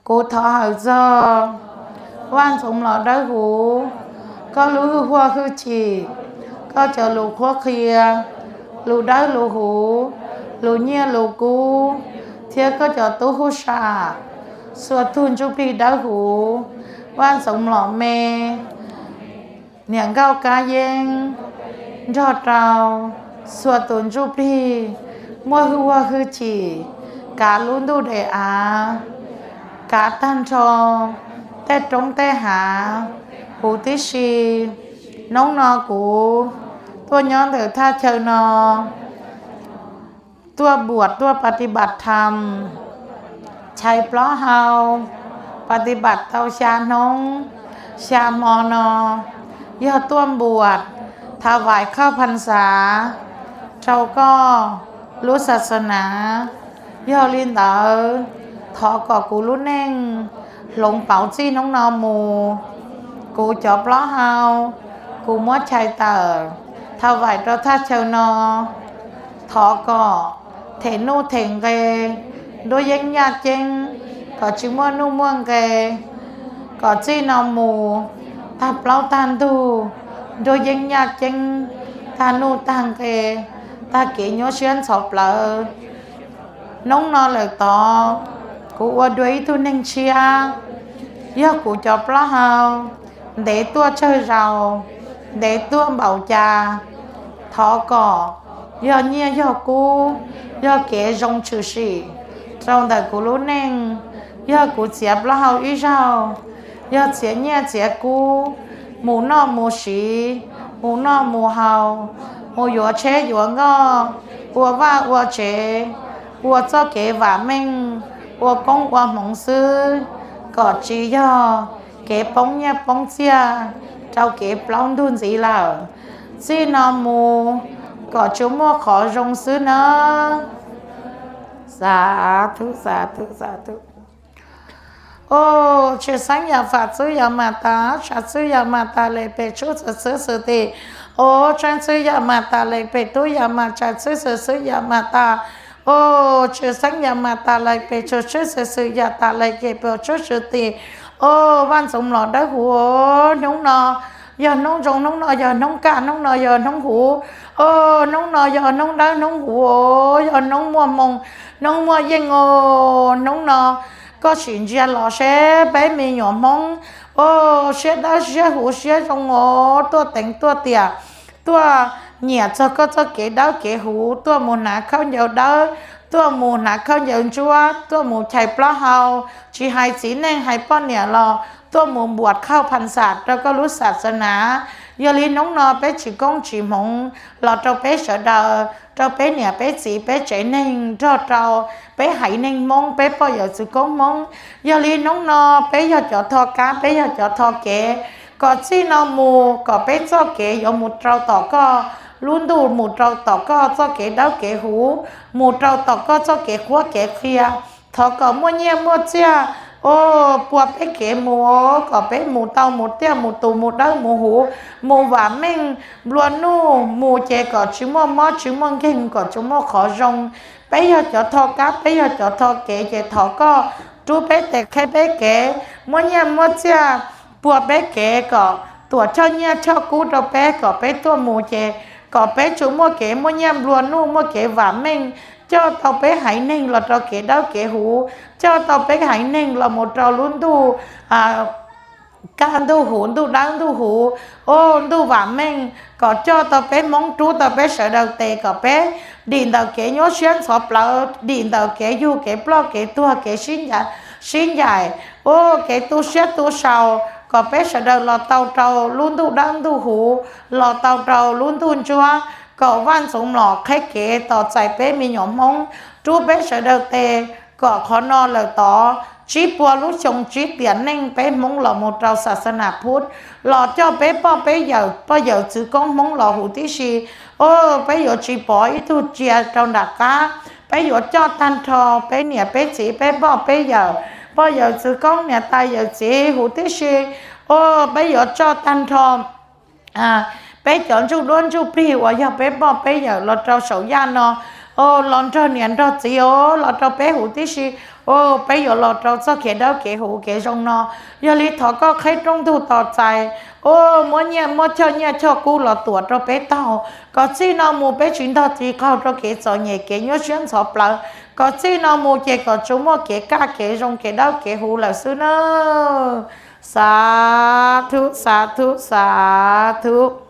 Kuv thov hawm txog Vaj Ntxoov Mlom Dawb Huv, koj lub hwj huaj hwj chim, koj cov lus qhuab qhia, lus dawb lus huv, lus nyiaj lus kub, thiab koj cov tub huj sam, txhua tug ntsuj plig dawb huv, Vaj Ntxoov Mlom Me, niam nkauj kab yeeb, nrog rau txhua tus ntsuj plig muaj hwj huaj hwj chim, kav lub ntuj daim av, kav tag nrho tej roob tej hav huv tib si. Hnub no kuv tuaj nyob ntawm thaj chaw no, tuaj npuam tuaj pas tis npam tham, chais plaub hau, pas tis npam tau xya hnub xya hmo no, yog tuaj npuam thav vais khauj phas xav rau koj lub xas xas nas. Yog li ntawd, thov kom kuv lub neej hloov pauv txij hnub no mus, kuv cov plaub hau, kuv muab chais tawm thav vais rau thaj chaw no. Thov kom them nuj them nqe, nruab yeeb nyaj ceeb, kom tsis muaj nuj muaj nqe, kom txij no mus tag plaub tag ntug, nruab yeeb nyaj ceeb, tag nuj tag nqe, tag kev nyuaj siab ntxhov plawv. Hnub no lawm tod, kuv ua dua ib tug neeg tshiab, yog kuv cov plaub hau ntev tuaj tsawg zaus, ntev tuaj npaum cas, thov kom yog nyiaj yog kub, yog kev zoo tshwm sim rau ntawm kuv lub neej, yog kuv txiav plaub hau ib zaug, yog txiav nyiaj txiav kub, mus noj mus siv, mus noj mus haus, mus yuav tsheb yuav nkoj, ua vaj ua tsev, ua txoj kev vam meej, ua koob ua hmoov xwb, kom tsis yog kev poob nyiaj poob txiaj rau kev plaub ntug ntxiv lawm. Txij no mus kom tsuas muaj qhov zoo xwb nawb. Xav thuj xav thuj xav thuj. Os, tshwj xeeb yam fam txwb yam mas tas, tshav txwb yam mas tas, lem pem tshub txwv xwb xwm tim. Os, tseeb txwb yam mas tas, lem pem tub yam mas tsawv txwb xwm xwb yam mas tas. Os, tshwj xeeb yam mas tas, lem pem tshub tshwb xwm xwm yam tas, lem pem tshub xwm tim. Os, Vaj Ntxoov Mlom Dawb Huv, hnub no yog hnub zoo, hnub no yog hnub kaj, hnub no yog hnub huv. Os, hnub no yog hnub dawb hnub huv, yog hnub muaj hmoo, hnub muaj yeej. Os, hnub no koj sim ntsia los seb peb me nyuam Hmoob, os, siab dawb siab huv siab zoo os, tuaj teev tuaj tiam, tuaj nyiam txog koj txoj kev dawb kev huv, tuaj mus hnav khaub ncaws dawb, tuaj mus hnav khaub ncaws ntsuab, tuaj mus chais plaub hau, tsis hais txiv neej hais poj niam los tuaj mus npuam khauj phas xas rau koj lub xas xas nas. Yog li hnub no peb tsis koob tsis hmoov los rau peb sawv daws, rau peb niam peb txiv peb tsev neeg nrog rau peb haiv neeg Hmoob, peb poj yawm txwv koob Hmoob. Yog li hnub no peb yog cov tho kab, peb yog cov tho kev, kom txij no mus kom peb txoj kev yuav mus rau tom koj lub ntuj, mus rau tom koj txoj kev dawb kev huv, mus rau tom koj txoj kev qhuab kev qhia. Thov kom muaj nyiaj muaj txiaj, os, pua peb kev mus, kom peb mus tau mus tiaj mus tus, mus dawb mus huv, mus vam meej nplua nuj, mus ces kom tsis muaj mob tsis muaj nkeeg, kom tsis muaj qhov zoo. Peb yog cov tho kab, peb yog cov tho kev ces thov koj rub peb tes qheb peb kev, muaj nyiaj muaj txiaj pua peb kev, kom tuam choj nyiaj choj kub rau peb, kom peb tuaj mus ces kom peb tsuas muaj kev muaj nyiaj nplua nuj, muaj kev vam meej, coj tau peb haiv neeg los rau kev dawb kev huv, coj tau peb haiv neeg los mus rau lub ntuj kaj ntuj huv, ntuj dawb ntuj huv, os, ntuj vam meej, kom coj tau peb Hmoob, rub tau peb sawv daws tes, kom peb dim ntawm kev nyuaj siab ntxhov plawv, dim ntawm kev yug kev ploj kev tuag kev sib ncaim, os, kev tu siab tu sau, kom peb sawv daws los tau rau lub ntuj dawb ntuj huv, los tau rau lub ntuj ntsuab, kom Vaj Ntxoov Mlom qheb kev tos txais peb me nyuam Hmoob, rub peb sawv daws tes, kom qhov no lawm tod tsib puas lub xyoo tsib tiam neej peb Hmoob los mus rau xas xas nas phuv, los coj peb poj peb yawm, poj yawm txwv koob Hmoob los huv tib si. Os, peb yuav tsis pov ib tug cia rau nram qab, peb yuav coj tag nrho peb niam peb txiv peb poj peb yawm, poj yawm txwv koob niam tais yawm txiv huv tib si. Os, peb yuav coj tag nrho peb cov ntsuj duab ntsuj plig uas yog peb poj peb yawm los rau saum yaj no, os, los nrog niam nrog txiv os, los rau peb huv tib si. Peb yuav los rau txoj kev dawb kev huv kev zoo no, yog li thov koj qheb rooj ntug tos txais, muab nyiaj muab choj nyiaj choj kub los tuam rau peb taug, kom txij no mus peb tsis ntog tsis qaug rau kev txom nyem kev nyuaj siab ntxhov plawv, kom txij no mus ces kom tsuas muaj kev kaj kev zoo kev dawb kev huv lawm xwb nawb. Xav thuj xav thuj xav thuj.